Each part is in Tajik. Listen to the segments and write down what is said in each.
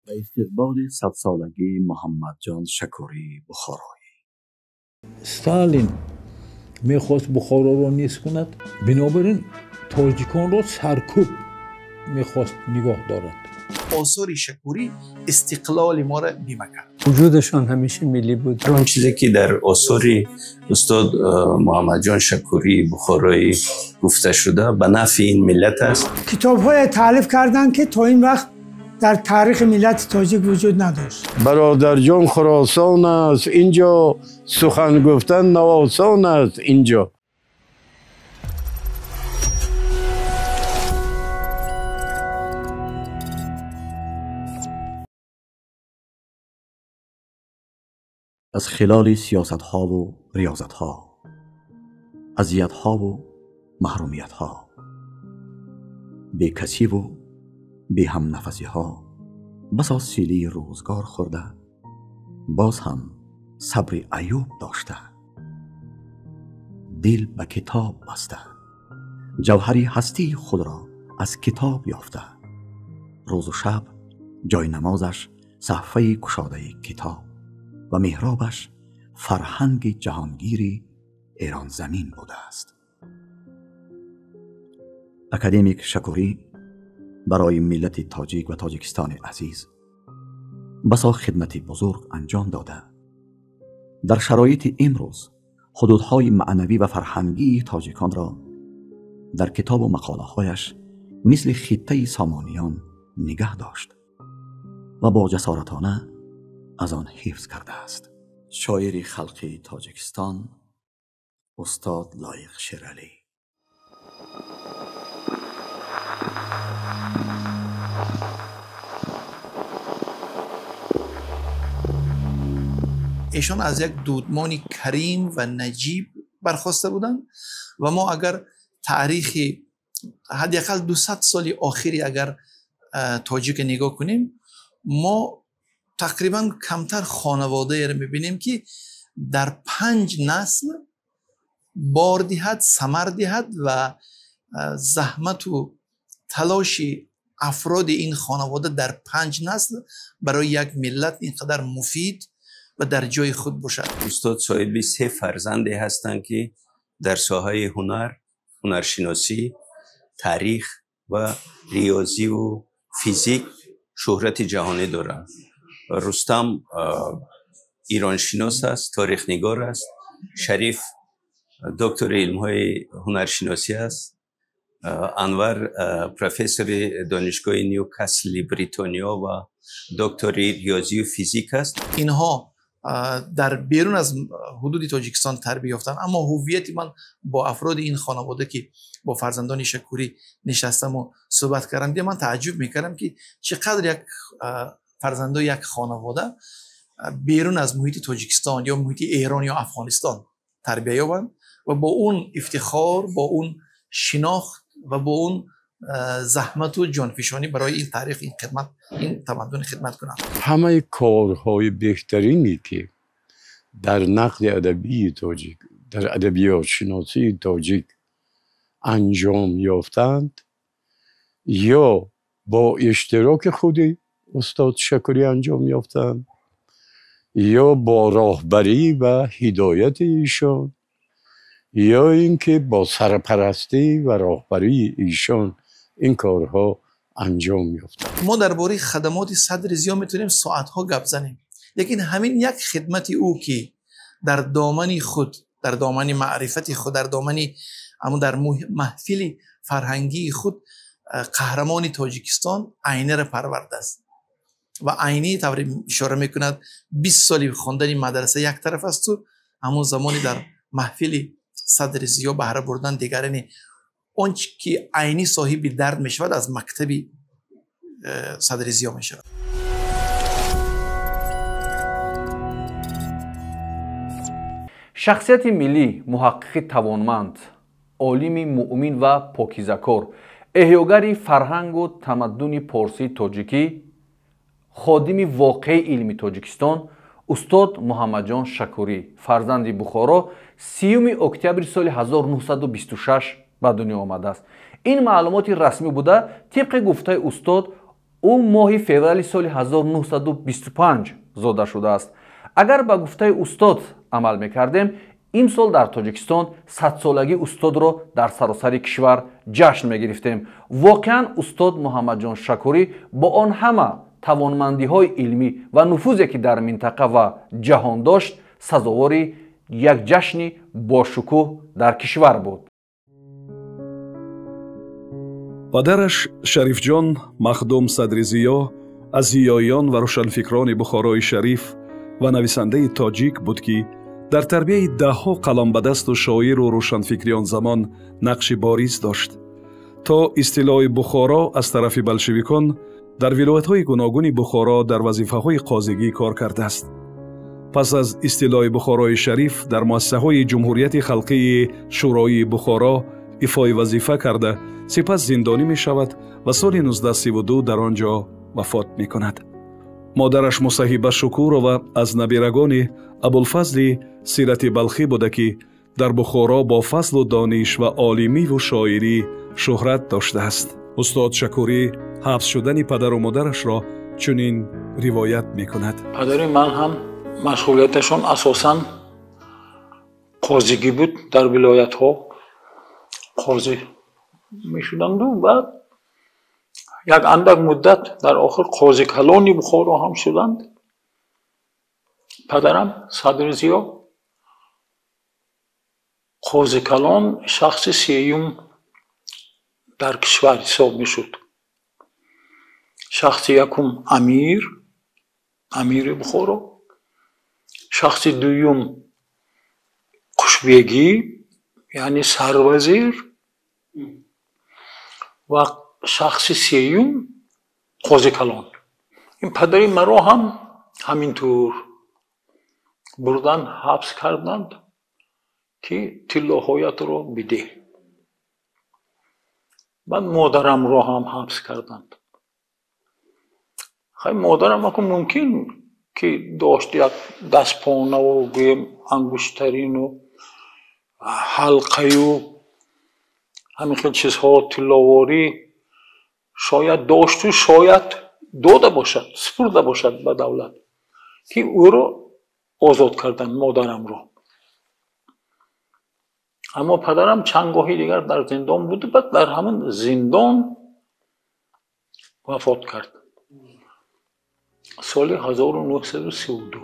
Ба истиқболи садсолагии Муҳаммадҷон Шакурии Бухороӣ. Сталин мехост Бухороро нест кунад, бинобар ин тоҷиконро саркӯб мехост нигоҳ дорад. Осори Шакурӣ истиқлоли моро бима кард. Вуҷудашон ҳамеша миллӣ буд. Он чизе ки дар осори устод Муҳаммадҷон Шакурии Бухороӣ гуфта шуда ба нафъи ин миллат аст. Китобҳое таълиф карданд, ки то ин вақт дар таърихи миллати тоҷик вуҷуд надошт. Бародарҷон, Хуросон аст инҷо, сухан гуфтан ноосон аст инҷо. Аз хилоли сиёсатҳову риёзатҳо, азиятҳову маҳрумиятҳо, бекасиву беҳамнафасиҳо басо силии рӯзгор хӯрда, боз ҳам сабри Аюб дошта, дил ба китоб баста, ҷавҳари ҳастии худро аз китоб ёфта, рӯзу шаб ҷойи намозаш саҳфаи кушодаи китоб ва меҳробаш фарҳанги ҷаҳонгири Эронзамин будааст. Академик Шакурӣ барои миллати тоҷик ва Тоҷикистони азиз басо хидмати бузург анҷом дода, дар шароити имрӯз ҳудудҳои маънавӣ ва фарҳангии тоҷиконро дар китобу мақолаҳояш мисли хиттаи сомониён нигаҳ дошт ва бо ҷасоратона аз он ҳифз кардааст. Шоири халқи Тоҷикистон устод Лоиқ Шералӣ. Эшон аз як дудмони карим ва наҷиб бархоста буданд ва мо агар таърихи ҳадди ақал 200 соли охири агар тоҷика нигоҳ кунем, мо тақрибан камтар хонаводаеро мебинем, ки дар 5 насл бор диҳад, самар диҳад ва заҳмату талоши афроди ин хонавода дар 5 насл барои як миллат ин қадар муфид ва дар ҷои худ бошад. Устод соҳиби 3 фарзанде ҳастанд, ки дар соҳаи ҳунар, ҳунаршиносӣ, таърих ва риёзиву физик шӯҳрати ҷаҳонӣ доранд. Рустам ироншинос аст, таърихнигор аст. Шариф доктори илмҳои ҳунаршиносӣ аст. Анвар профессори донишгоҳи Ньюкасли Бритониё ва доктори риёзию физик аст. Инҳо дар берун аз ҳудуди Тоҷикистон тарбия ёфтанд, аммо ҳуввияти ман бо афроди ин хонавода, ки бо фарзандони Шакурӣ нишастаму суҳбат кардам, ман тааҷҷуб мекардам, ки чӣ қадр як фарзандои як хонавода берун аз муҳити Тоҷикистон ё муҳити Эрон ё Афғонистон тарбия ёбанд ва бо он ифтихор, бо он шинохт ва бо он заҳмату ҷонфишонӣ барои ин таърих, ин хидмат, ин тамаддун хидмат кунанд. Ҳамаи корҳои беҳтарине ки дар нақди адабии тоҷик, дар адабиётшиносии тоҷик анҷом ёфтанд, ё бо иштироки худи устод Шакурӣ анҷом ёфтанд, ё бо роҳбарӣ ва ҳидояти эшон, ё ин ки бо сарпарастӣ ва роҳбарии эшон ин корҳо анҷом ёфтанд. Мо дар бораи хадамоти Садри Зиё метавонем соатҳо гап занем, лекин ҳамин як хидмати ӯ, ки дар домани худ, дар домани маърифати худ, дар домани аммо дар маҳфили фарҳангии худ қаҳрамони Тоҷикистон Айниро парвардааст ва Айнӣ тавре ишора мекунад, 20 соли хондани мадраса як тараф асту ҳамон замони дар маҳфили Садри Зиё баҳра бурдан дигар, яъне он чи ки Айнӣ соҳиби дард мешавад аз мактаби Садри Зиё мешавад. Шахсияти миллӣ, муҳаққиқи тавонманд, олими муъмин ва покизакор, эҳёгари фарҳангу тамаддуни порсии тоҷикӣ, ходими воқеии илми Тоҷикистон устод Муҳаммадҷон Шакурӣ, фарзанди Бухоро, 3 октябри соли 1926 ба дунё омадааст. Ин маълумоти расмӣ буда, тибқи гуфтаи устод, Ӯ моҳи феврали соли 1925 зода шудааст. Агар ба гуфтаи устод амал мекардем, имсол дар Тоҷикистон садсолагии устодро дар саросари кишвар ҷашн мегирифтем. Воқеан устод Муҳаммадҷон Шакурӣ бо он ҳама тавонмандиҳои илмӣ ва нуфузе ки дар минтақа ва ҷаҳон дошт, сазовори як ҷашни бошукӯҳ дар кишвар буд. Падараш Шарифҷон Махдум Садризиё аз зиёиён ва рӯшанфикрони Бухорои Шариф ва нависандаи тоҷик буд, ки дар тарбияи даҳҳо қаламбадасту шоиру рӯшанфикри он замон нақши бориз дошт. То истилои Бухоро аз тарафи болшевикон дар вилоятҳои гуногуни Бухоро дар вазифаҳои қозигӣ кор кардааст. Пас аз истилои Бухорои Шариф дар муассисаҳои Ҷумҳурияти Халқии Шӯроии Бухоро ифои вазифа карда, сипас зиндонӣ мешавад ва соли 1932 дар он ҷо вафот мекунад. Модараш Мусаҳиба Шукурова аз набирагони Абулфазли Сирати Балхӣ буда, ки дар Бухоро бо фазлу дониш ва олимиву шоирӣ шӯҳрат доштааст. Устод Шакурӣ ҳабс шудани падару модарашро чунин ривоят мекунад. Падари ман ҳам машғулияташон асосан қозигӣ буд, дар вилоятҳо қозӣ мешуданду баъд як андак муддат дар охир қози калони Бухоро ҳам шуданд. Падарам Садризиё қози калон шахси сеюм дар кишвар ҳисоб мешуд. Шахси якум амир, амири Бухоро, шахси дуюм Қушбегӣ, яъне сарвазир, ва шахси сеюм қози калон. Ин падари маро ҳам ҳамин тур бурдан, ҳабс карданд, ки тиллоҳоятро бидеҳ. Баъд модарамро ҳам ҳабс карданд. Хай, модарам аку мумкин ки дошт як дастпонаву гӯем ангуштарину ҳалқаю ҳамин хел чизҳо, тилловорӣ шояд дошту шояд дода бошад, супурда бошад ба давлат, ки ӯро озод карданд, модарамро. Аммо падарам чанд гоҳи дигар дар зиндон буд, баъд дар ҳамон зиндон вафот кард соли 1932.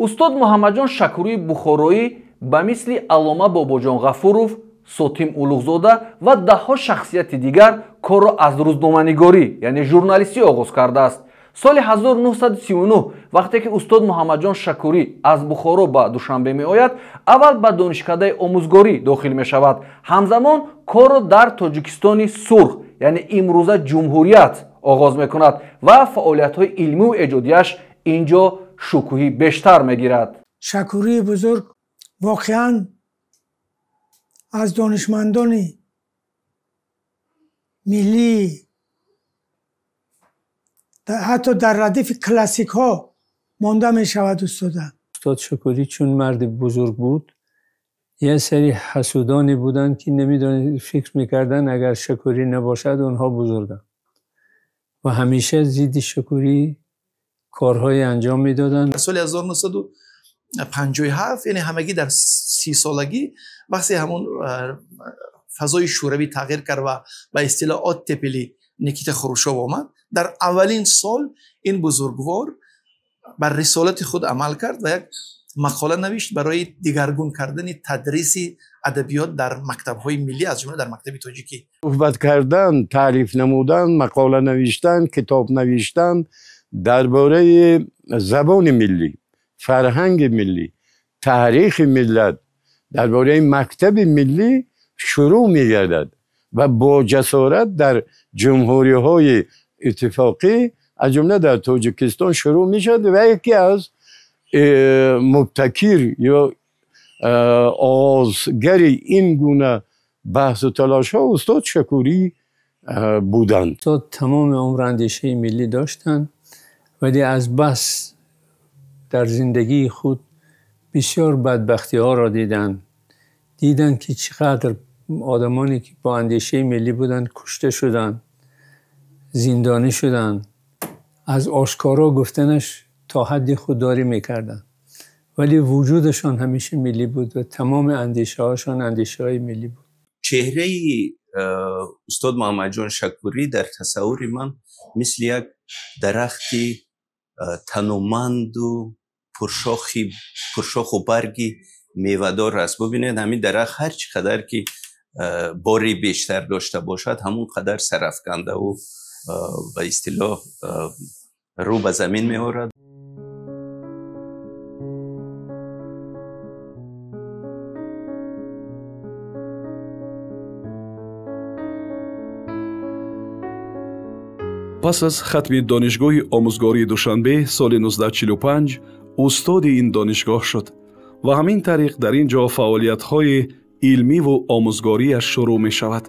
Устод Муҳаммадҷон Шакурии Бухороӣ ба мисли Аллома Бобоҷон Ғафуров, Сотим Улуғзода ва даҳҳо шахсияти дигар корро аз рӯзноманигорӣ, яъне журналистӣ оғоз кардааст. Соли 1939 вақте ки устод Муҳаммадҷон Шакурӣ аз Бухоро ба Душанбе меояд, аввал ба донишкадаи омӯзгорӣ дохил мешавад. Ҳамзамон корро дар Тоҷикистони Сурх, яъне имрӯза ҷумҳурият, оғоз мекунад ва фаъолиятҳои илмию эҷодияш ин ҷо шукӯҳи бештар мегирад. Шакурии бузург воқеан аз донишмандони миллӣ, ҳатто дар радифи классикҳо монда мешавад. Устода устод Шакурӣ чун марди бузург буд, یه سری حسودانی بودند که نمیدونید فکر میکردن اگر شکوری نباشد اونها بزرگن و همیشه ضد شکوری کارهای انجام میدادند. سال 1957 یعنی همگی در 30 سالگی وقتی همون فضای شوروی تغییر کرد و به اصطلاح оттепели نیکیتا خروشوف آمد، در اولین سال این بزرگوار بر رسالت خود عمل کرد و یک مقاله نوشت برای دیگرگون کردن تدریس ادبیات در مکتب‌های ملی، از جمله در مکتب تاجیکی. صحبت کردن، تعریف نمودن، مقاله نوشتن، کتاب نوشتن درباره زبان ملی، فرهنگ ملی، تاریخ ملت، درباره مکتب ملی شروع می‌گردد و با جسارت در جمهوری‌های اتفاقی از جمله در تاجیکستان شروع می‌شد و یکی از مبتکر یا آغازگر این گونه بحث و تلاش ها استاد شکوری بودند. استاد تمام عمر اندیشه ملی داشتند، ولی از بس در زندگی خود بسیار بدبختی ها را دیدند. دیدند که چقدر آدمانی که با اندیشه ملی بودن کشته شدن، زندانی شدن، از آشکارا گفتنش تا حدی خودداری میکردن، ولی وجودشان همیشه ملی بود و تمام اندیشه هاشان اندیشه های ملی بود. چهره استاد محمد جان شکوری در تصور من مثل یک درختی تنومند و پرشاخ و برگی میوه‌دار است. ببینید همین درخت هر چقدر که باری بیشتر داشته باشد همون قدر سرافکنده و به اصطلاح رو به زمین می‌آورد. پس از ختم دانشگاه آموزگاری دوشنبه سال 1945 استاد این دانشگاه شد و همین طریق در اینجا فعالیت‌های علمی و آموزگاریش شروع می شود.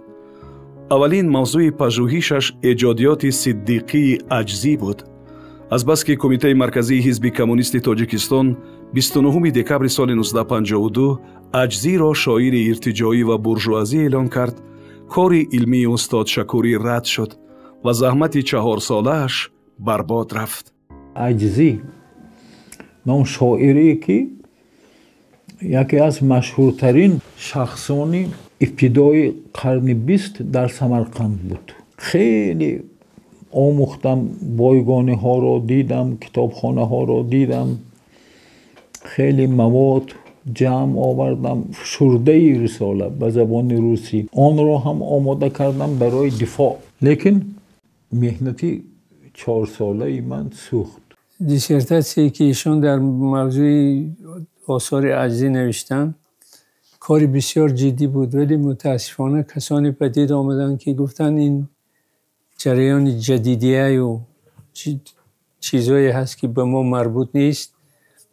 اولین موضوع پژوهشش ایجادیات صدیقی عجزی بود. از بس که کمیته مرکزی حزب کمونیست تاجیکستان 29 دکبر سال 1952 عجزی را شاعر ارتجاعی و بورژوازی اعلان کرد، کار علمی استاد شکوری رد شد و زحمت 4 سالش برباد رفت. عجزی نام شاعری که یکی از مشهورترین شخصانی ابتدای قرن 20 در سمرقند بود. خیلی آموختم، بایگانی ها را دیدم، کتابخانه ها را دیدم، خیلی مواد جمع آوردم، شرده رساله به زبان روسی آن را هم آماده کردم برای دفاع، لیکن مهنتی 4 ساله من سوخت. دیسرتاسیی که ایشان در موضوع آثار عجزی نوشتن کاری بسیار جدی بود، ولی متاسفانه کسانی پدید آمدن که گفتن این جریان جدیدیه و چیزایی هست که به ما مربوط نیست.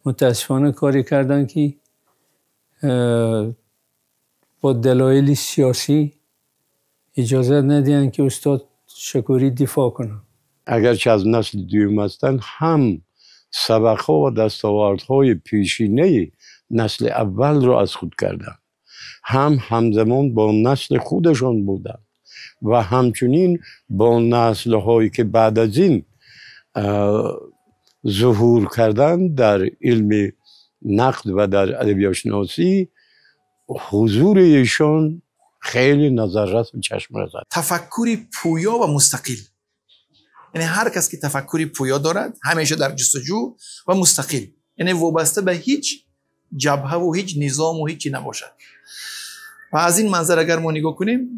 متاسفانه کاری کردن که با دلایل سیاسی اجازه ندهند که استاد شکوری دفاع کنند. اگرچه از نسل دوم هستند، هم سبق‌ها و دستاوردهای پیشینه نسل اول را از خود کردند، هم همزمان با نسل خودشان بودند و همچنین با نسل‌هایی که بعد از این ظهور کردند در علم نقد و در ادبیات شناسی، حضور ایشان خیلی نظررس و چشم رس. تفکری پویا و مستقل، یعنی هر کس که تفکری پویا دارد همیشه در جستجو و مستقل، یعنی وابسته به هیچ جبهه و هیچ نظام و هیچی نباشد. و از این منظر اگر ما نگاه کنیم،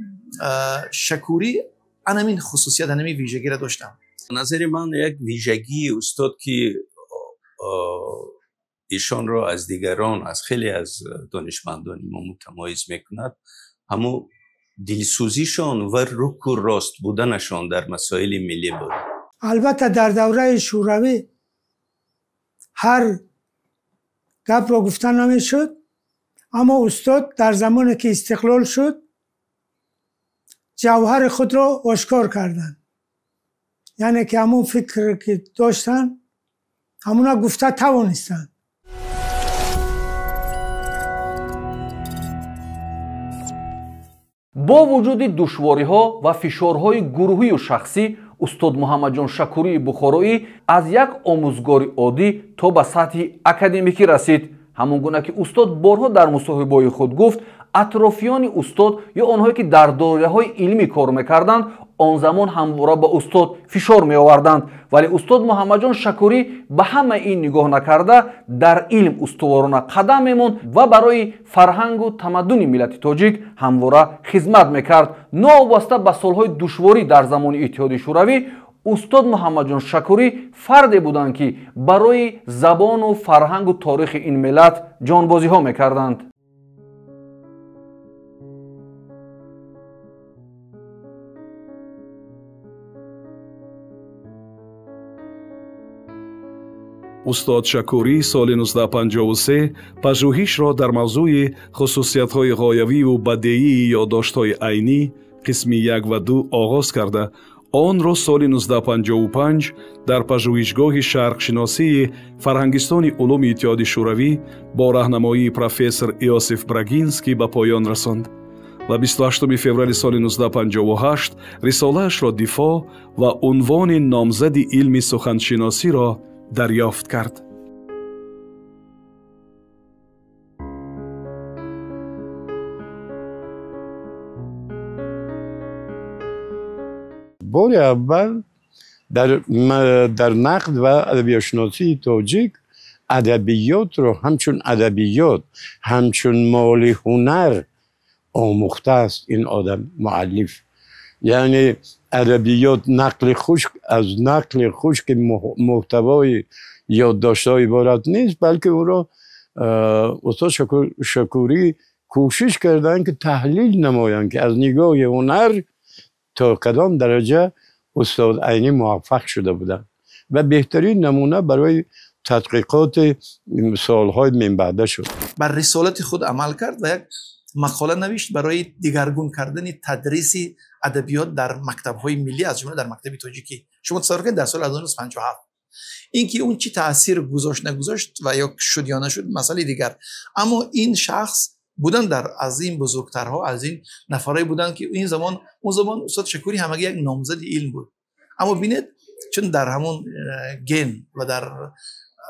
شکوری همین خصوصیت، همین ویژگی را داشتم. نظر من یک ویژگی استاد که ایشان را از دیگران، از خیلی از دانشمندان ما متمایز میکند، همو دلسوزیشان و رک و راست بودنشان در مسائل ملی بود. البته در دوره شوروی هر گپ را گفتن نمیشد، اما استاد در زمانی که استقلال شد جوهر خود را آشکار کردند، یعنی که همون فکر که داشتن همونا گفته توانستند. бо вуҷуди душвориҳо ва фишорҳои гурӯҳию шахсӣ, устод Муҳаммадҷон Шакурии Бухороӣ аз як омӯзгори оддӣ то ба сатҳи академикӣ расид. Ҳамон гуна ки устод борҳо дар мусоҳибаҳои худ гуфт, атрофиёни устод ё онҳое ки дар доираҳои илмӣ кор мекарданд, он замон ҳамвора ба устод фишор меоварданд. Вале устод Муҳаммадҷон Шакурӣ ба ҳама ин нигоҳ накарда, дар илм устуворона қадам мемонд ва барои фарҳангу тамаддуни миллати тоҷик ҳамвора хизмат мекард. Новобаста ба солҳои душворӣ дар замони Иттиҳоди Шӯравӣ, устод Муҳаммадҷон Шакурӣ фарде буданд ки барои забону фарҳангу торихи ин миллат ҷонбозиҳо мекарданд. Устод Шакурӣ соли 1953 пажӯҳишро дар мавзӯи хусусиятҳои ғоявиву бадеии ёддоштҳои айнӣ қисми 1 ва 2 оғоз карда, онро соли 1955 дар пажӯҳишгоҳи шарқшиносии Фарҳангистони улуми Иттиҳоди Шӯравӣ бо раҳнамоии профессор Иосиф Брагинский ба поён расонд ва 28 феврали соли 1958 рисолаашро дифоъ ва унвони номзади илми суханшиносиро дарёфт кард. Бори аввал дар нақд ва адабиётшиносии тоҷик адабиётро ҳамчун адабиёт, ҳамчун моли ҳунар омӯхтааст ин одам муаллиф. Яъне адабиёт нақли хушк аз нақли хушки муҳтавои ёддоштҳо иборат нест, балки ӯро устод Шакурӣ кӯшиш карданд, ки таҳлил намоянд, ки аз нигоҳи ҳунар то кадом дараҷа устод Айнӣ муваффақ шуда буданд ва беҳтарин намуна барои тадқиқоти солҳои минбаъда шуд. Бар рисолати худ амал кард ва як мақола навишт барои дигаргун кардани тадриси адабиёт дар мактабҳои миллӣ, аз ҷумла дар мактаби тоҷикӣ. Шумо тасаввур кунед, дар соли 1957 ин ки он чӣ таъсир гузошт нагузошт ва ё шуд ё нашуд масъалаи дигар, аммо ин шахс буданд дар аз ин бузургтарҳо, аз ин нафарҳое буданд ки ин замон, он замон устод Шакурӣ ҳамагӣ як номзади илм буд. Аммо бинед, чун дар ҳамон ген ва дар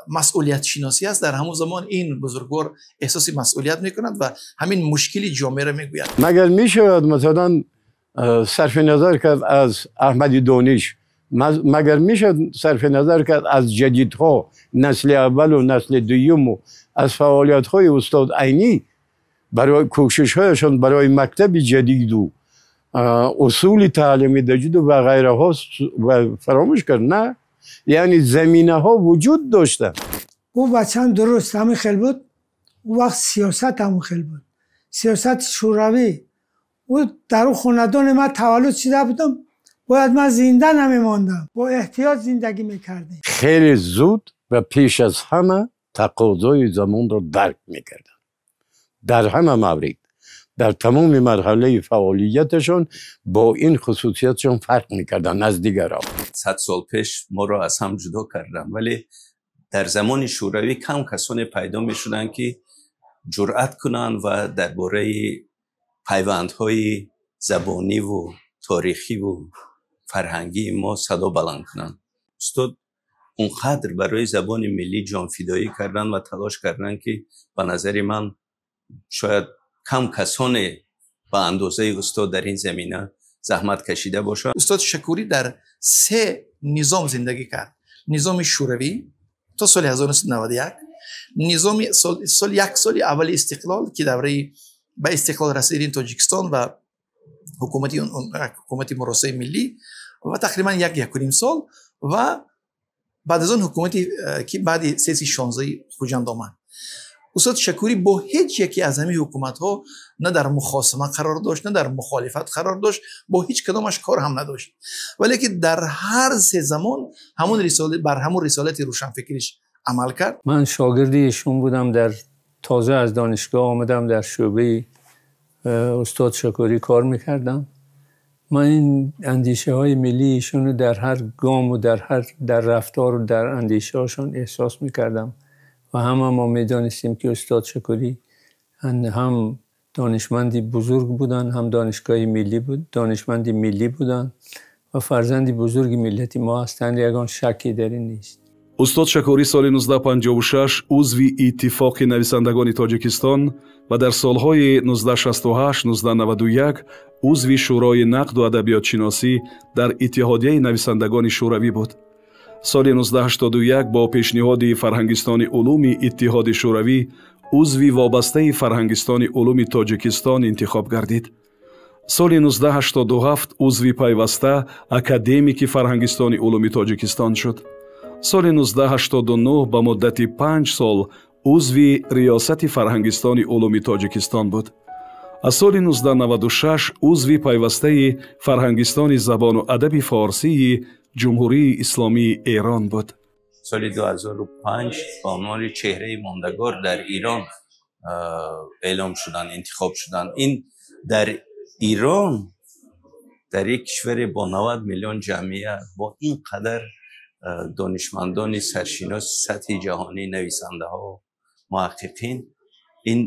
масъулиятшиносӣ аст, дар ҳамон замон ин бузургвор эҳсоси масъулият мекунад ва ҳамин мушкили ҷомеаро мегӯяд. Магар мешавад масалан сарфи назар кард аз Аҳмади Дониш, магар мешавад сарфи назар кард аз ҷадидҳо, насли аввалу насли дуюму аз фаъолиятҳои устод Айнӣ барои кӯшишҳояшон барои мактаби ҷадиду усули таълими ҷадиду ва ғайраҳо фаромӯш кард? На, яъне заминаҳо вуҷуд доштанд. Ӯ бачаам дуруст ҳамин хел буд. Ӯ вақт сиёсат ҳамон хел буд, сиёсати шӯравӣ. Ӯ дар ӯ хонадони ман таваллуд шуда будам, бояд ман зинда намемондам, бо эҳтиёт зиндагӣ мекардем. Хеле зуд ва пеш аз ҳама тақозои замонро дарк мекарданд. Дар ҳама маврид, дар тамоми марҳалаи фаъолияташон бо ин хусусиятшон фарқ мекарданд аз дигарон. 100 сол пеш моро аз ҳам ҷудо карданд, вале дар замони шӯравӣ кам касоне пайдо мешуданд, ки ҷуръат кунанд ва дар бораи пайвандҳои забониву торихиву фарҳангии мо садо баланд кунанд. Устод онқадр барои забони миллӣ ҷонфидоӣ карданд ва талош карданд, ки ба назари ман шояд кам касоне ба андозаи устод дар ин замина заҳмат кашида бошанд. Устод Шакурӣ дар се низом зиндагӣ кард. Низоми шӯравӣ то соли 1991, низоми сол як соли аввали истиқлол, ки давраи ба истиқлол расидани Тоҷикистон ва ҳукумати муросаи миллӣ ва тақрибан як якуним сол, ва баъд аз он ҳукумате ки баъди сеси 16 Хуҷанд омад. Устод Шакурӣ бо ҳеҷ яке аз ҳамин ҳукуматҳо на дар мухосима қарор дошт, на дар мухолифат қарор дошт, бо ҳеҷ кадомаш кор ҳам надошт. Вале ки дар ҳар се замон ҳамон рисола, бар ҳамон рисолати рӯшанфикриш амал кард. Ман шогирди эшон будам, дар тоза аз донишгоҳ омадам, дар шӯъбаи устод Шакурӣ кор мекардам. Ман ин андешаҳои миллии эшонро дар ҳар гому дар ҳар дар рафтору дар андешаҳошон эҳсос мекардам. Ва ҳама мо медонистем, ки устод Шакурӣ ҳам донишманди бузург буданд, ҳам донишгоҳи миллӣ буд, донишманди миллӣ буданд ва фарзанди бузурги миллати мо ҳастанд, ягон шакке дар ин нест. Устод Шакурӣ соли 1956 узви Иттифоқи нависандагони Тоҷикистон ва дар солҳои 1968-1991 узви Шӯрои нақду адабиётшиносӣ дар Иттиҳодияи нависандагони Шӯравӣ буд. Соли 1981 бо пешниҳоди Фарҳангистони улуми Иттиҳоди Шӯравӣ узви вобастаи Фарҳангистони улуми Тоҷикистон интихоб гардид. Соли 1987 узви пайваста академики Фарҳангистони улуми Тоҷикистон шуд. Соли 1989 ба муддати 5 сол узви риёсати Фарҳангистони улуми Тоҷикистон буд. Аз соли 1996 узви пайвастаи Фарҳангистони забону адаби форсии Ҷумҳурии Исломии Эрон буд. Соли 2005 ба унвони чеҳраи мондагор дар Ирон эълом шуданд, интихоб шуданд. Ин дар Ирон, дар як кишваре бо 90 миллион ҷамъият, бо ин қадар донишмандони саршиноси сатҳи ҷаҳонӣ, нависандаҳо, муҳаққиқин, ин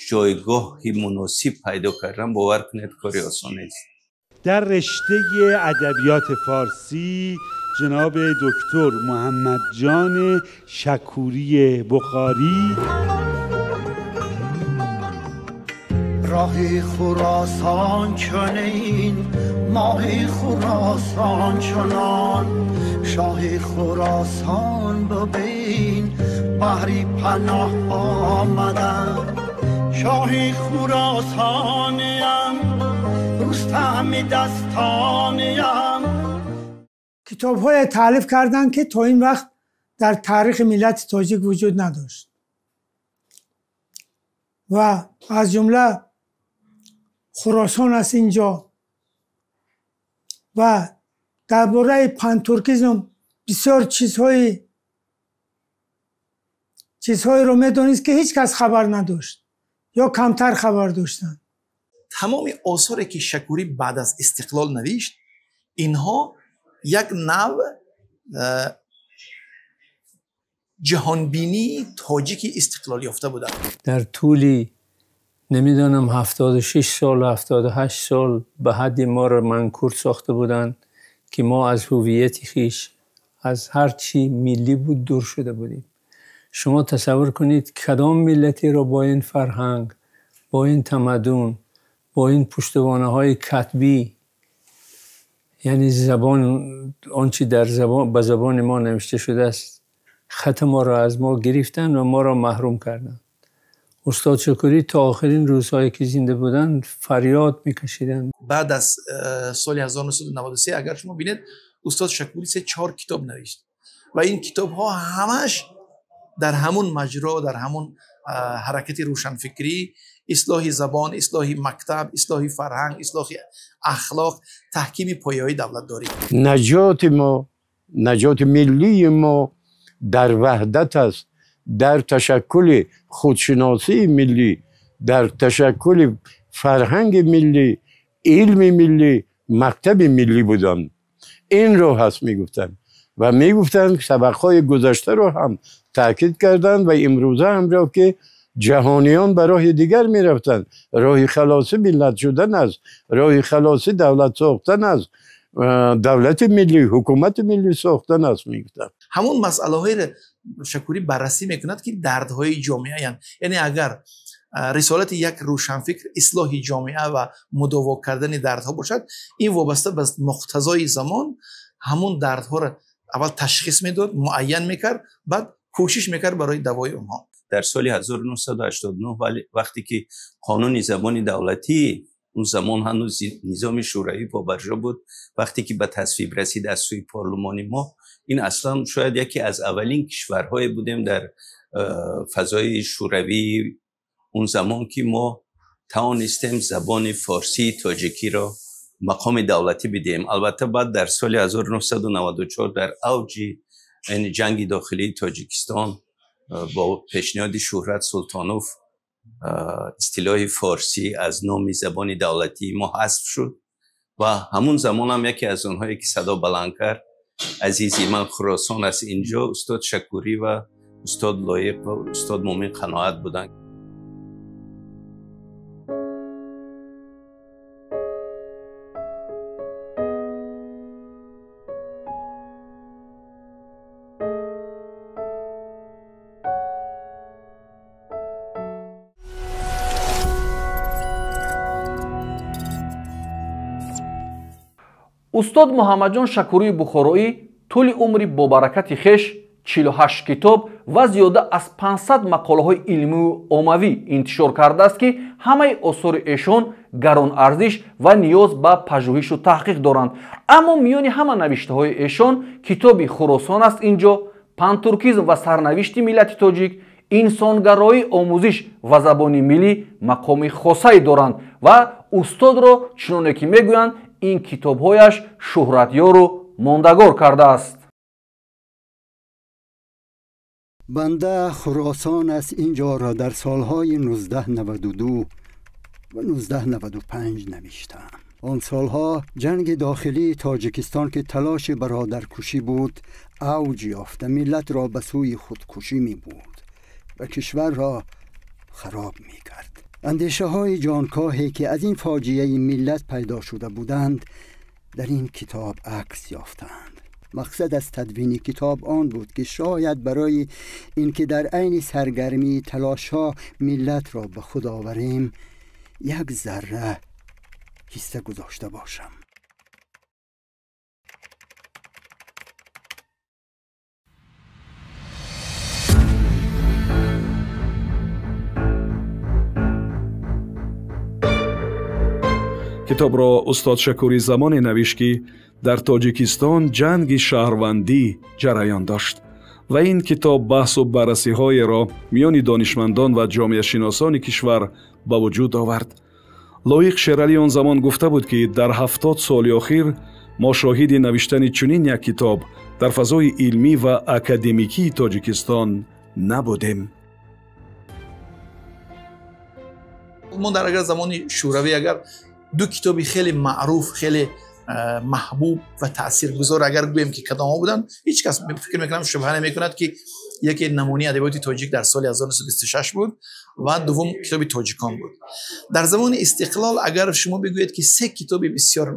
ҷойгоҳи муносиб пайдо кардан, бовар кунед, кори осон нест. Дар риштаи адабиёти форсӣ ҷаноб доктор Муҳаммадҷон Шакурии Бухорӣ. Роҳи Хуросон чунин, моҳи Хуросон чунон, шоҳи Хуросон бибин, баҳри паноҳ омадам. Шоҳи Хуросоним, Рустами дастониям. Китобҳое таълиф карданд, ки то ин вақт дар таърихи миллати тоҷик вуҷуд надошт ва аз ҷумла Хуросон аст инҷо ва дар бораи пантуркизм бисёр чизҳоеро медонист, ки ҳеҷ кас хабар надошт ё камтар хабар доштанд. Тамоми осоре ки Шакурӣ баъд аз истиқлол навишт, инҳо як нав ҷаҳонбинии тоҷики истиқлолёфта буданд. Дар тӯли намедонам 76 сол, 78 сол ба ҳадди моро манкур сохта буданд, ки мо аз ҳувияти хеш, аз ҳар чи миллӣ буд, дур шуда будем. Шумо тасаввур кунед, кадом миллатеро бо ин фарҳанг, бо ин тамаддун, бо ин пуштибонаҳои катбӣ, яъне забон, он чи дар забон, ба забони мо навишта шудааст, хати моро аз мо гирифтанд ва моро маҳрум карданд. Устод Шакурӣ то охирин рӯзҳое ки зинда буданд, фарёд мекашиданд. Баъд аз соли 1993 агар шумо бинед, устод Шакурӣ 3-4 китоб навишт ва ин китобҳо ҳамаш дар ҳамун маҷро, дар ҳамун ҳаракати рӯшанфикрӣ, ислоҳи забон, ислоҳи мактаб, ислоҳи фарҳанг, ислоҳи ахлоқ, таҳкими пояҳои давлатдорӣ. Наҷоти мо, наҷоти миллии мо дар ваҳдат аст, дар ташаккули худшиносии миллӣ, дар ташаккули фарҳанги миллӣ, илми миллӣ, мактаби миллӣ буданд. Инро ҳаст мегуфтанд ва мегуфтанд сабақҳои гузаштаро ҳам таъкид карданд ва имрӯза ҳамро, ки ҷаҳониён ба роҳи дигар мерафтанд. Роҳи халоси миллат шудан аст, роҳи халоси давлат сохтан аст, давлати миллӣ, ҳукумати миллӣ сохтан аст, мегуфтанд. Ҳамон масъалаҳоеро Шакурӣ баррасӣ мекунад, ки дардҳои ҷомеаянд. Яъне агар рисолати як рӯшанфикр ислоҳи ҷомеа ва мудово кардани дардҳо бошад, ин вобаста ба муқтазои замон ҳамон дардҳоро аввал ташхис медод, муайян мекард, баъд кӯшиш мекард барои давои онҳо. Дар соли 1989 вақте ки қонуни забони давлатӣ, он замон ҳанӯз низоми шӯравӣ побарҷо буд, вақте ки ба тасвиб расид аз сӯи парлумони мо, ин аслан шояд яке аз аввалин кишварҳое будем дар фазои шӯравӣ он замон, ки мо тавонистем забони форсии тоҷикиро мақоми давлатӣ бидиҳем. Албатта баъд дар соли 1994 дар авҷи ҷанги дохилии Тоҷикистон бо пешниҳоди Шӯҳрат Султонов истилоҳи форсӣ аз номи забони давлатии мо ҳазф шуд ва ҳамун замон ҳам яке аз онҳое ки садо баланд кард, азизи ман Хуросон аст инҷо, устод Шакурӣ ва устод Лоиқ ва устод Мӯмин Қаноат буданд. Устод Муҳаммадҷон Шакурии Бухороӣ тӯли умри бобаракати хеш 48 китоб ва зиёда аз 500 мақолаҳои илмию оммавӣ интишор кардааст, ки ҳамаи осори эшон гаронарзиш ва ниёз ба пажӯҳишу таҳқиқ доранд. Аммо миёни ҳама навиштаҳои эшон китоби Хуросон аст инҷо, пантуркизм ва сарнавишти миллати тоҷик, инсонгароӣ, омӯзиш ва забони миллӣ мақоми хосае доранд ва устодро чуноне ки мегӯянд, ин китобҳояш шӯҳратёру мондагор кардааст. Банда Хуросон аст инҷоро дар солҳои 1992 ва 1995 навиштам. Он солҳо ҷанги дохилии Тоҷикистон, ки талоши бародаркушӣ буд, авҷ ёфта миллатро ба сӯи худкушӣ мебурд ва кишварро хароб мекард. اندیشه های جانکاهی که از این فاجعه ملت پیدا شده بودند در این کتاب عکس یافتند. مقصد از تدوین کتاب آن بود که شاید برای اینکه در عین سرگرمی تلاش‌ها ملت را به خود آوریم یک ذره حصه گذاشته باشم. Китобро устод Шакурӣ замоне навишт, ки дар Тоҷикистон ҷанги шаҳрвандӣ ҷараён дошт ва ин китоб баҳсу баррасиҳоеро миёни донишмандон ва ҷомеашиносони кишвар ба вуҷуд овард. Лоиқ Шералӣ он замон гуфта буд, ки дар 70 соли охир мо шоҳиди навиштани чунин як китоб дар фазои илмӣ ва академикии Тоҷикистон набудем. Мо дар агар замони Шӯравӣ агар ду китоби хеле маъруф, хеле маҳбуб ва таъсиргузор агар гӯем ки кадомҳо буданд, ҳеҷ кас фикр мекунам шубҳа намекунад ки яке намунаи адабиёти тоҷик дар соли 1926 буд ва дуввум китоби тоҷикон буд. Дар замони истиқлол агар шумо бигӯед ки се китоби бисёр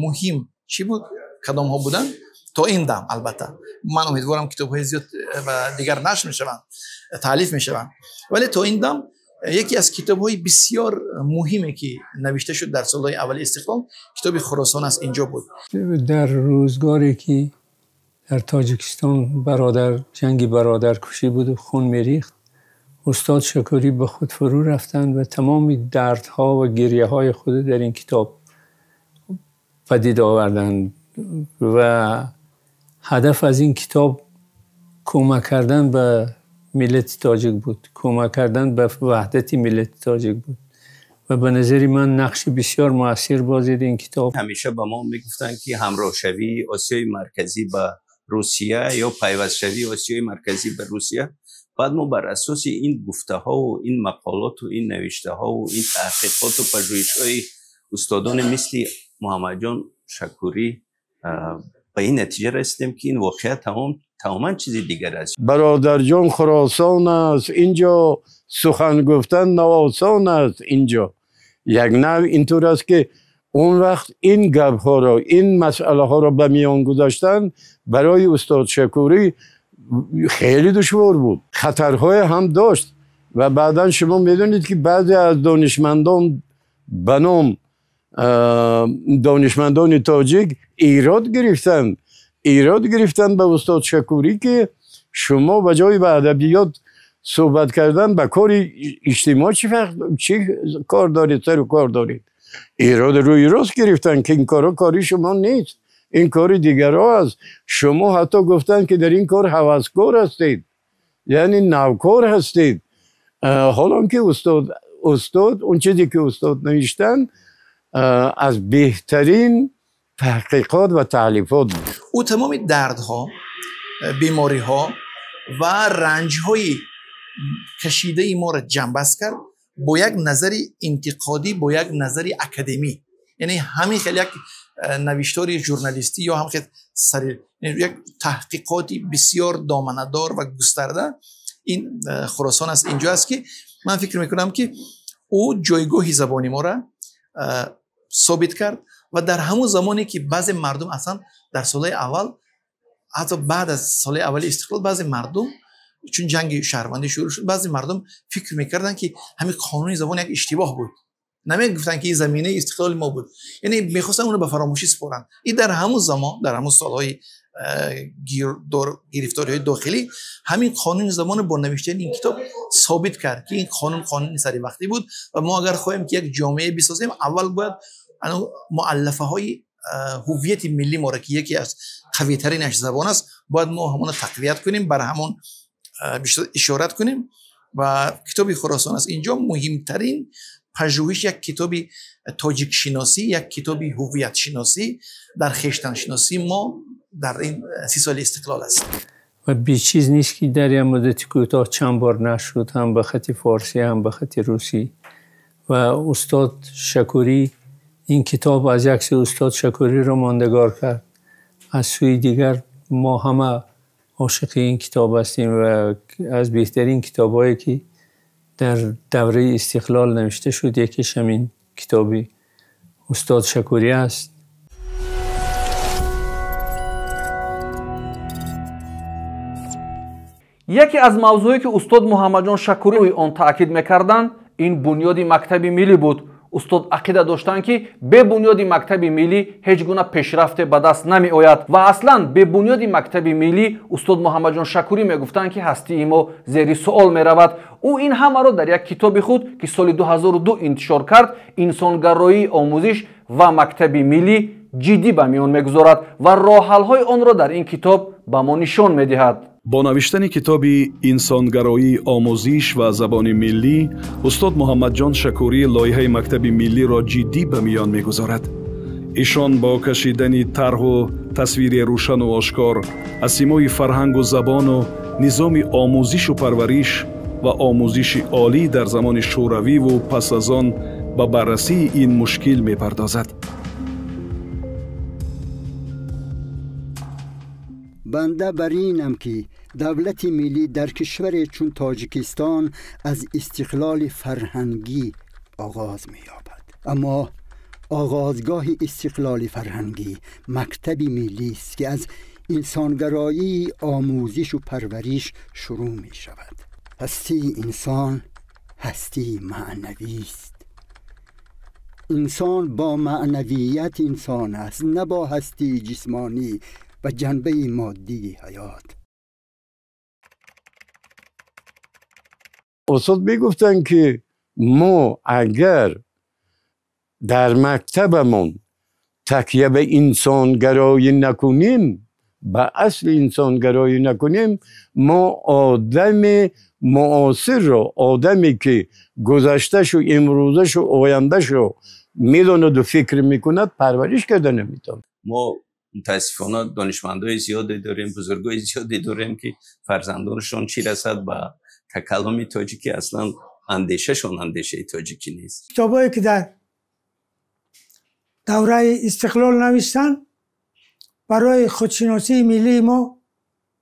муҳим чӣ буд, кадомҳо буданд то ин дам, албатта ман умедворам китобҳои зиёд ва дигар нашр мешаванд, таълиф мешаванд, вале то ин дам яке аз китобҳои бисёр муҳиме ки навишта шуд дар солҳои аввали истиқлол китоби Хуросон аст инҷо буд. Дар рӯзгоре ки дар Тоҷикистон ҷанги бародаркушӣ буд ва хун мерихт, устод Шакурӣ ба худ фурӯ рафтанд ва тамоми дардҳо ва гиряҳои худ дар ин китоб падид оварданд ва ҳадаф аз ин китоб кӯмак кардан ба миллати тоҷик буд, кӯмак кардан ба ваҳдати миллати тоҷик буд ва ба назари ман нақши бисёр муассир бозид ин китоб. Ҳамеша ба мо мегуфтанд, ки ҳамроҳшавии Осиёи Марказӣ ба Русия ё пайвастшавии Осиёи Марказӣ ба Русия. Баъд мо бар асоси ин гуфтаҳову ин мақолоту ин навиштаҳову ин таҳқиқоту пажӯҳишҳои устодони мисли Муҳаммадҷон Шакурӣ ба ин натиҷа расидем, ки ин воқеа тамоман чизи дигар аст. Бародарҷон Хуросон аст инҷо, сухан гуфтан ноосон аст инҷо. Як нав интур аст, ки он вақт ин гапҳоро, ин масъалаҳоро ба миён гузоштан барои устод Шакурӣ хеле душвор буд, хатарҳое ҳам дошт ва баъдан шумо медонед, ки баъзе аз донишмандон ба ном донишмандони тоҷик эрод гирифтанд ба устод Шакурӣ, ки шумо ба ҷои ба адабиёт суҳбат кардан ба кори иҷтимоъ чӣ кор доред, сару кор доред. Эрод рӯи рост гирифтанд, ки ин корҳо кори шумо нест, ин кори дигарҳо аст. Шумо ҳатто гуфтанд, ки дар ин кор ҳаваскор ҳастед, яъне навкор ҳастед. Ҳолон ки устод он чизе ки устод навиштанд аз беҳтарин таҳқиқот ва таълифот буд. Ӯ тамоми дардҳо, бемориҳо ва ранҷҳои кашидаи моро ҷамъбаст кард бо як назари интиқодӣ, бо як назари академӣ. Яъне ҳамин хел як навиштори журналистӣ ё ҳам хел як таҳқиқоти бисёр доманадор ва густарда ин Хуросон аст инҷо аст, ки ман фикр мекунам, ки ӯ ҷойгоҳи забони моро собит кард ва дар ҳамон замоне ки баъзе мардум аслан дар солҳои аввал, ҳатто баъд аз солҳои аввали истиқлол, баъзе мардум чун ҷанги шаҳрвандӣ шурӯъ шуд, баъзе мардум фикр мекарданд, ки ҳамин қонуни забон як иштибоҳ буд, намегуфтанд, ки ин заминаи истиқлоли мо буд, яъне мехостанд онро ба фаромӯшӣ супоранд. Ин дар ҳамон замон, дар ҳамон солҳои гирифториҳои дохилӣ ҳамин қонуни забонро бо навиштани ин китоб собит кард, ки ин қонун қонуни саривақтӣ буд ва мо агар хоҳем, ки як ҷомеа бисозем, аввал бояд муаллафаҳои ҳуввияти миллӣ моро, ки яке аз қавитаринаш забон аст, бояд мо ҳамонро тақвият кунем, бар ҳамон ишорат кунем. Ва китоби Хуросон аст инҷо муҳимтарин пажӯҳиш, як китоби тоҷикшиносӣ, як китоби ҳуввиятшиносӣ дар хештаншиносӣ мо дар ин 30 соли истиқлол аст. Ва бечиз нест, ки дар як муддати кӯтоҳ чанд бор нашр шуд, ҳам ба хати форсӣ, ҳам ба хати русӣ. Ва устод Шакурӣ ин китоб аз як сӯ устод Шакурӣро мондагор кард, аз сӯи дигар мо ҳама ошиқи ин китоб ҳастем ва аз беҳтарин китобҳое ки در دوره استقلال نوشته شد، یکیش همین کتابی استاد شکوری است. یکی از موضوعی که استاد محمدجان شکوری روی آن تاکید میکردند این بنیاد مکتب ملی بود. استاد عقیده داشتند که به بنیاد مکتب ملی هیچ گونه پیشرفت به دست نمی آید و اصلا به بنیاد مکتب ملی استاد محمدجان شکوری میگفتند که هستی ما زیر سوال می رود. او این همه را در یک کتاب خود که سال 2002 انتشار کرد، انسانگرایی آموزش و مکتب ملی، جدی به میان میگذارد و راه حل های آن را در این کتاب به ما نشان میدهد. Бо навиштани китоби «Инсонгароии омӯзиш ва забони миллӣ» устод Муҳаммадҷон Шакурӣ лоиҳаи мактаби миллиро ҷиддӣ ба миён мегузорад. Ишон бо кашидани тарҳу тасвири рӯшану ошкор аз симои фарҳангу забону низоми омӯзишу парвариш ва омӯзиши олӣ дар замони шӯравиву пас аз он ба баррасии ин мушкил мепардозад. بنده بر اینم که دولت ملی در کشور چون تاجیکستان از استقلال فرهنگی آغاز می‌یابد، اما آغازگاه استقلال فرهنگی مکتب ملی است که از انسانگرایی آموزش و پرورش شروع می شود. هستی انسان هستی معنوی است. انسان با معنویت انسان است، نه با هستی جسمانی و جنبه مادی حیات. استاد میگفتن که ما اگر در مکتبمون تکیه به انسانگرایی نکنیم، به اصل انسانگرایی نکنیم، ما آدم معاصر رو، آدمی که گذشتهش و امروزش و آیندهش رو میداند و فکر میکند، پرورش کرده نمیتونه. ما متاسفانه دانشمندای زیادی داریم، بزرگای زیادی داریم که فرزندانشون چی رسد به تکلم تاجیکی، اصلا اندیشهشون اندیشه تاجیکی نیست. کتابایی که در دوره استقلال نوشتن برای خودشناسی ملی ما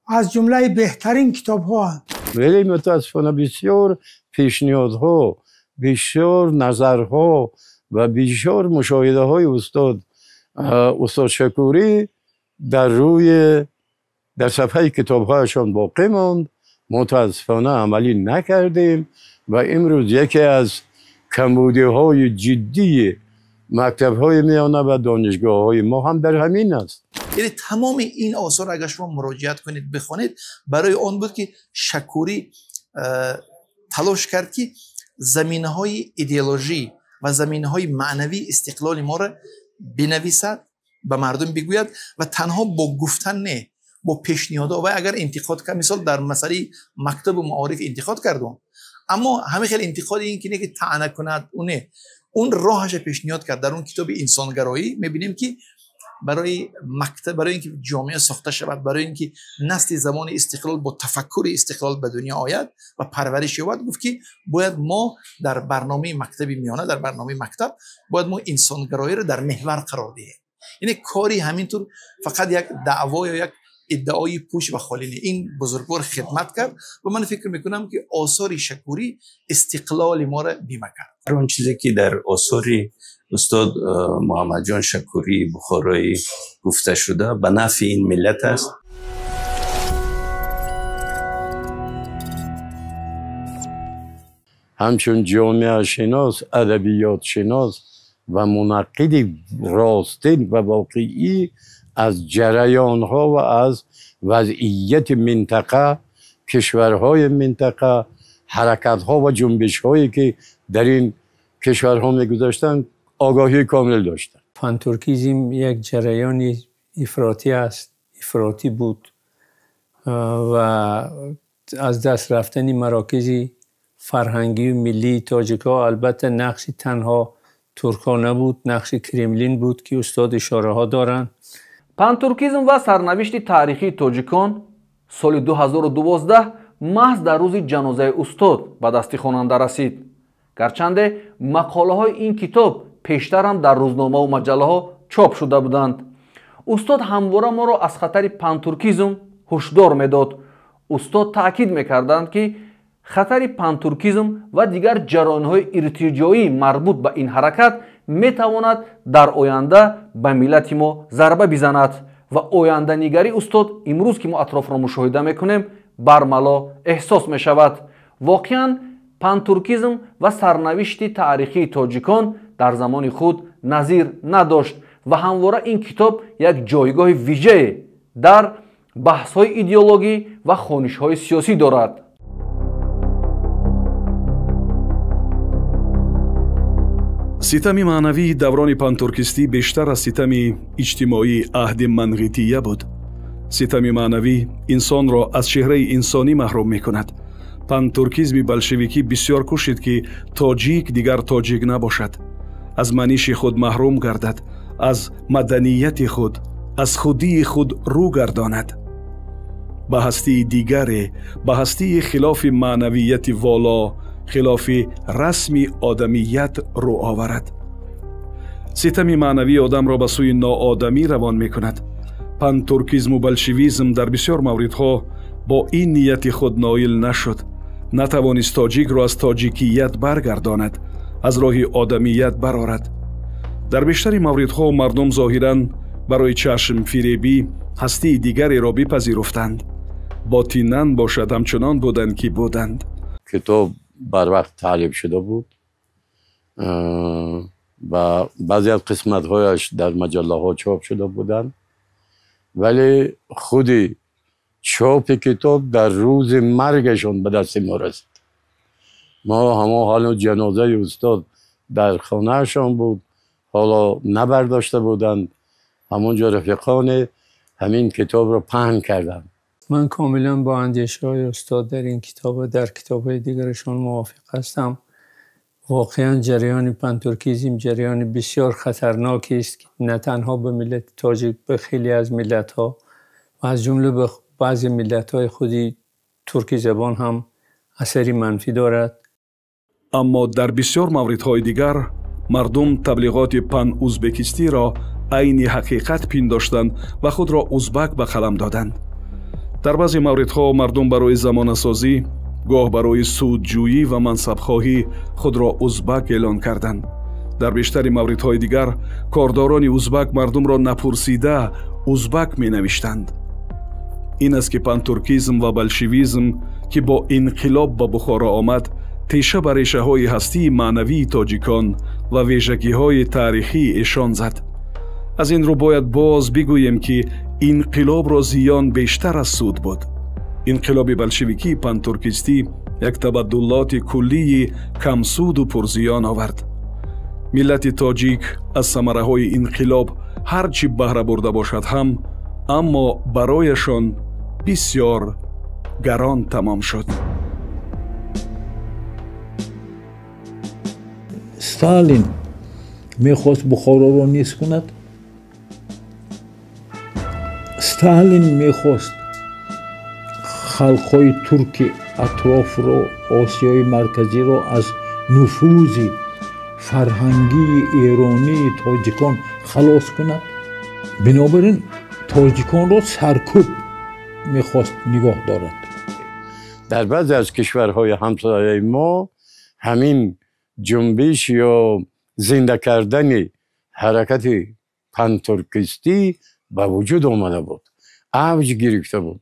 از جمله بهترین کتاب ها هستند. ولی متاسفانه بسیار پیشنهادها، بسیار نظرها و بسیار مشاهده های استاد شکوری در صفحه کتابهایشان باقی ماند. متاسفانه عملی نکردیم و امروز یکی از کمبودی های جدی مکتب های میانه و دانشگاه های ما هم در همین است. یعنی تمام این آثار اگر شما مراجعت کنید بخوانید، برای آن بود که شکوری تلاش کرد که زمینه های ایدئولوژی و زمینه های معنوی استقلال ما را بنویسد، به مردم بگوید و تنها با گفتن نه، با پیشنهادها. و اگر انتقاد کرد، مثال در مسئله مکتب و معارف انتقاد کردم، اما همه خیلی انتقاد این که نه که طعنه کند، اونه اون راهش پیشنهاد کرد. در اون کتاب انسانگرایی میبینیم که برای مکتب، برای اینکه جامعه ساخته شود، برای اینکه نسل زمان استقلال با تفکر استقلال به دنیا آید و پرورش یابد، گفت که باید ما در برنامه مکتب میانه، در برنامه مکتب باید ما انسانگرایی رو در محور قرار دهیم. یعنی کاری همینطور فقط یک دعوا یا یک ادعای پوش و خالی نه. این بزرگوار خدمت کرد و من فکر میکنم که آثار شکوری استقلال ما را بیمه کرد. اون چیزی که در آثار استاد محمد جان شکوری بخارایی گفته شده به نفع این ملت است. همچون جامعه شناس، ادبیات شناس و منقد راستین و واقعی از جریان ها و از وضعیت منطقه، کشورهای منطقه، حرکت ها و جنبش هایی که در این کشورها می‌گذاشتند آگاهی کامل داشتند. پانترکیزم یک جریان افراطی است، افراطی بود و از دست رفتن مراکز فرهنگی و ملی تاجیک‌ها البته نقش تنها ترک‌ها نبود، نقش کرملین بود که استاد اشاره ها دارند. پانترکیزم و سرنوشت تاریخی تاجیکان سال 2012 محض در روز جنازه استاد به دست خواننده رسید. گرچند مقاله های این کتاب پیشتر هم در روزنامه و مجله ها چاپ شده بودند. استاد همواره ما را از خطر پانترکیزم هشدار میداد. استاد تاکید میکردند که Хатари пантуркизм ва дигар ҷараёнҳои иртиҷоӣ марбут ба ин ҳаракат метавонад дар оянда ба миллати мо зарба бизанад ва оянданигарии устод имрӯз ки мо атрофро мушоҳида мекунем бармало эҳсос мешавад. Воқеан пантуркизм ва сарнавишти таърихии тоҷикон дар замони худ назир надошт ва ҳамвора ин китоб як ҷойгоҳи вижае дар баҳсҳои идеологӣ ва хонишҳои сиёсӣ дорад. Ситами маънавии даврони пантуркистӣ бештар аз ситами иҷтимоии аҳди манғития буд. Ситами маънавӣ инсонро аз чеҳраи инсонӣ маҳрум мекунад. Пантуркизми болшевикӣ бисёр кӯшид, ки тоҷик дигар тоҷик набошад, аз маниши худ маҳрум гардад, аз маданияти худ, аз худии худ рӯ гардонад, ба ҳастии дигаре, ба ҳастии хилофи маънавияти воло, хилофи расми одамият рӯ оварад. Ситами маънавии одамро ба сӯи ноодамӣ равон мекунад. Пантуркизму болшевизм дар бисёр мавридҳо бо ин нияти худ ноил нашуд. Натавонист тоҷикро аз тоҷикият баргардонад, аз роҳи одамият барорад. Дар бештари мавридҳо мардум зоҳиран барои чашмфиребӣ ҳастии дигареро бипазируфтанд. Ботинан бошад ҳамчунон буданд, ки буданд. Китоб барвақт таълиф шуда буд ва баъзе аз қисматҳояш дар маҷаллаҳо чоп шуда буданд, вале худи чопи китоб дар рӯзи маргашон ба дасти мо расид. Мо ҳамон ҳоло ҷанозаи устод дар хонаашон буд, ҳоло набардошта буданд. ҳамонҷо рафиқоне ҳамин китобро паҳн карданд. Ман комилан бо андешаҳои устод дар ин китоб ва дар китобҳои дигарашон мувофиқ ҳастам. Воқеан ҷараёни пантуркизм ҷараёни бисёр хатарноке аст, ки на танҳо ба миллати тоҷик, ба хеле аз миллатҳо ва аз ҷумла ба баъзе миллатҳои худи турки забон ҳам асари манфӣ дорад. Аммо дар бисёр мавридҳои дигар мардум таблиғоти пан-узбекистиро айни ҳақиқат пиндоштанд ва худро узбак ба қалам доданд. Дар баъзе мавридҳо мардум барои замонасозӣ, гоҳ барои судҷӯӣ ва мансабхоҳӣ худро узбак эълон карданд. Дар бештари мавридҳои дигар кордорони узбак мардумро напурсида узбак менавиштанд. Ин аст, ки пантуркизм ва болшевизм, ки бо инқилоб ба Бухоро омад, теша ба решаҳои ҳастии маънавии тоҷикон ва вижагиҳои таърихии эшон зад. Аз ин рӯ бояд боз бигӯем, ки инқилобро зиён бештар аз суд буд. Инқилоби болшевикии пантуркистӣ як табаддулоти куллии камсуду пурзиён овард. Миллати тоҷик аз самараҳои инқилоб ҳар чӣ баҳра бурда бошад ҳам, аммо барояшон бисёр гарон тамом шуд. Сталин мехост Бухороро низ кунад. Сталин мехост халқҳои турки атрофро, Осиёи Марказиро аз нуфузи фарҳангии эронии тоҷикон халос кунад. Бинобар ин тоҷиконро саркӯб мехост нигоҳ дорад. Дар баъзе аз кишварҳои ҳамсояи мо ҳамин ҷунбиш ё зинда кардани ҳаракати пантуркистӣ ба вуҷуд омада буд, авҷ гирифта буд,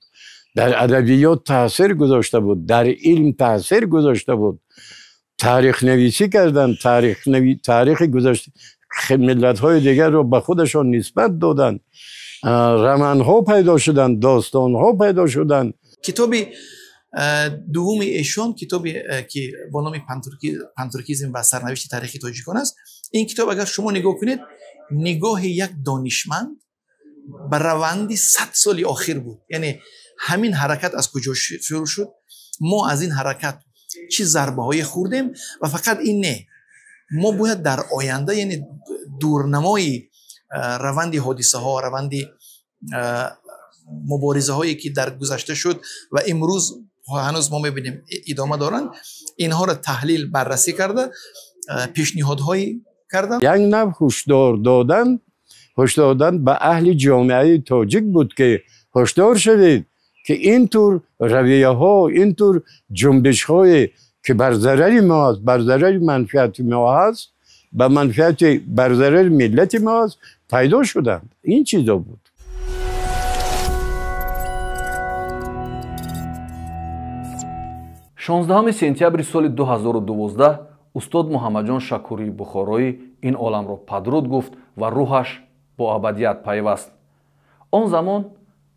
дар адабиёт таъсир гузошта буд, дар илм таъсир гузошта буд. Таърихнависӣ карданд, таърихи гузашта миллатҳои дигарро ба худашон нисбат доданд, романҳо пайдо шуданд, достонҳо пайдо шуданд. Китоби дуввуми эшон, китобе ки бо номи пантуркизм ва сарнавишти таърихи тоҷикон аст, ин китоб агар шумо нигоҳ кунед, нигоҳи як донишманд ба раванди 100 соли охир буд. Яъне ҳамин ҳаракат аз куҷо шурӯъ шуд, мо аз ин ҳаракат чӣ зарбаҳое хӯрдем ва фақат ин не, мо бояд дар оянда, яъне дурнамои раванди ҳодисаҳо, раванди муборизаҳое ки дар гузашта шуд ва имрӯз ҳанӯз мо мебинем идома доранд, инҳоро таҳлил баррасӣ карда пешниҳодҳое карданд. Як нав ҳушдор додан ба аҳли ҷомеаи тоҷик буд, ки ҳушдор шавед, که اینطور رویه ها، اینطور جنبش های که بر ضرر ما است، بر ضرر منفعت ما هست، به منفعت بر ضرر ملت ما است، پیدا شدند. این چیزا بود. 16 сентябри соли 2012 устод Муҳаммадҷон Шакурии Бухороӣ ин оламро падруд гуфт ва рӯҳаш бо абадият пайваст. Он замон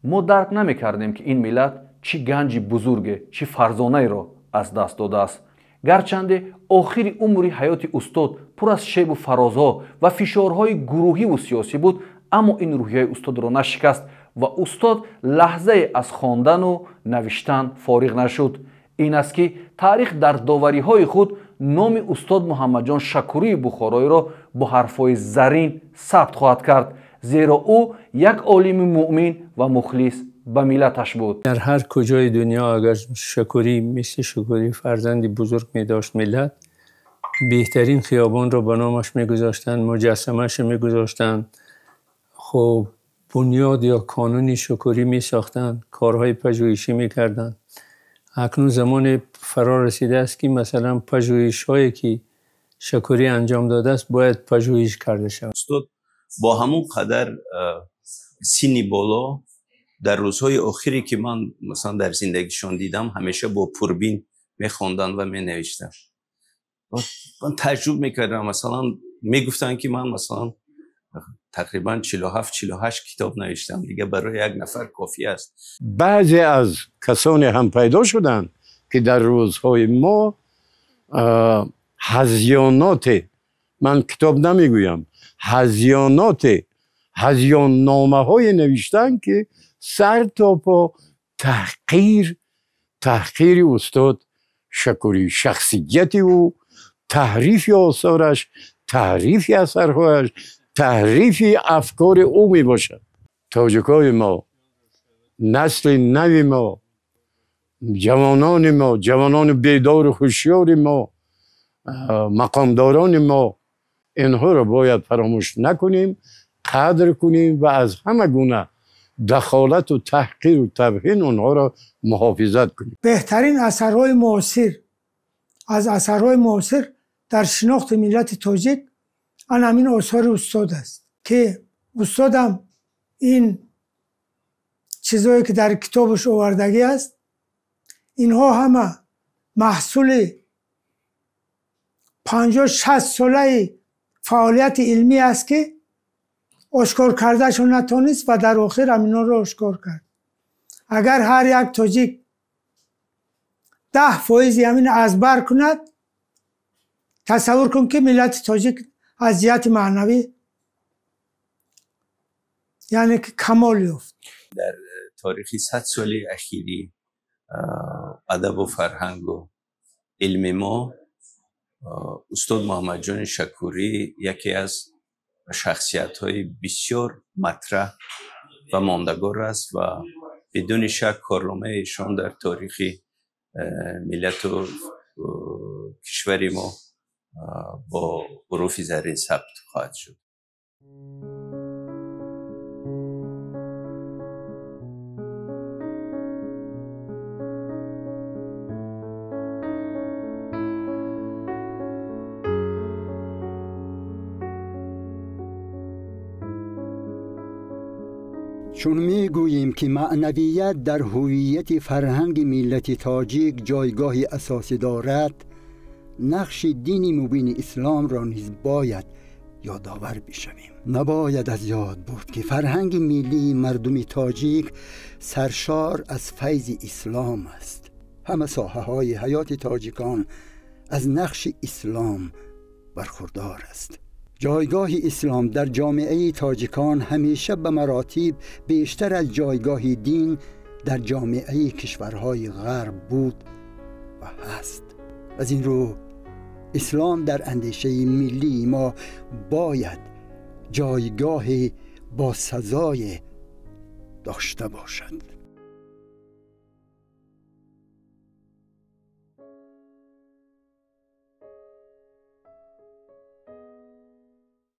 мо дарк намекардем, ки ин миллат чӣ ганҷи бузурге, чӣ фарзонаеро аз даст додааст. Гарчанде охири умри ҳаёти устод пур аз шебу фарозҳо ва фишорҳои гурӯҳиву сиёсӣ буд, аммо ин рӯҳияи устодро нашикаст ва устод лаҳзае аз хондану навиштан фориғ нашуд. Ин аст, ки таърих дар довариҳои худ номи устод Муҳаммадҷон Шакурии Бухороиро бо ҳарфҳои зарин сабт хоҳад кард, зеро ӯ як олими муъмин ва мухлис ба миллаташ буд. Дар ҳар куҷои дунё агар Шакурӣ мисли Шакурӣ фарзанди бузург медошт миллат, беҳтарин хиёбонро ба номаш мегузоштанд, муҷассамаашро мегузоштанд, хуб бунёд ё канони Шакурӣ месохтанд, корҳои пажӯҳишӣ мекарданд. Акнун замоне фаро расидааст, ки масалан пажӯҳишҳое ки Шакурӣ анҷом додааст бояд пажӯҳиш карда шавад. Устод бо ҳамон қадар синни боло дар рӯзҳои охире ки ман масалан дар зиндагишон дидам, ҳамеша бо пурбин мехонданд ва менавиштанд. Ман таъҷуб мекардам, масалан мегуфтанд, ки ман масалан тақрибан 47-48 китоб навиштам, дига барои як нафар кофӣ аст. Баъзе аз касоне ҳам пайдо шуданд, ки дар рӯзҳои мо ҳазёноте, ман китоб намегӯям, ҳазёноте, ҳазённомаҳое навиштанд, ки сар то по таҳқири устод Шакурӣ, шахсияти ӯ, таҳрифи осораш, таҳрифи асарҳояш, таҳрифи афкори ӯ мебошад. Тоҷикои мо, насли нави мо, ҷавонони мо, ҷавонони бедору ҳушёри мо, мақомдорони мо, инҳоро бояд фаромӯш накунем, қадр кунем ва аз ҳама гуна дахолату таҳқиру тавҳин онҳоро муҳофизат кунем. Беҳтарин асарҳои муосир аз асарҳои муосир дар шинохти миллати тоҷик ан ҳамин осори устод аст, ки устодам ин чизое ки дар китобаш овардагӣ аст, инҳо ҳама маҳсули 50-60 солаи фаъолияти илмӣ аст, ки ошкор кардаашон натонист ва дар охир ҳаминҳоро ошкор кард. Агар ҳар як тоҷик 10% ҳамин аз бар кунад, тасаввур кун, ки миллати тоҷик аз ҷиҳати маънавӣ яъне ки камол ёфт. Дар таърихи 100 соли ахири адабу фарҳангу илми мо устод Муҳаммадҷони Шакурӣ яке аз шахсиятҳои бисёр матраҳ ва мондагор аст ва бидуни шак корномаи эшон дар таърихи миллату кишвари мо бо ҳуруфи заррин сабт хоҳад шуд. چون میگوییم که معنویت در هویت فرهنگ ملت تاجیک جایگاه اساسی دارد، نقش دین مبین اسلام را نیز باید یادآور بشویم. نباید از یاد برد که فرهنگ ملی مردم تاجیک سرشار از فیض اسلام است. همه ساحه های حیات تاجیکان از نقش اسلام برخوردار است. جایگاه اسلام در جامعه تاجیکان همیشه به مراتب بیشتر از جایگاه دین در جامعه کشورهای غرب بود و هست. از این رو اسلام در اندیشه ملی ما باید جایگاه با سزای داشته باشد.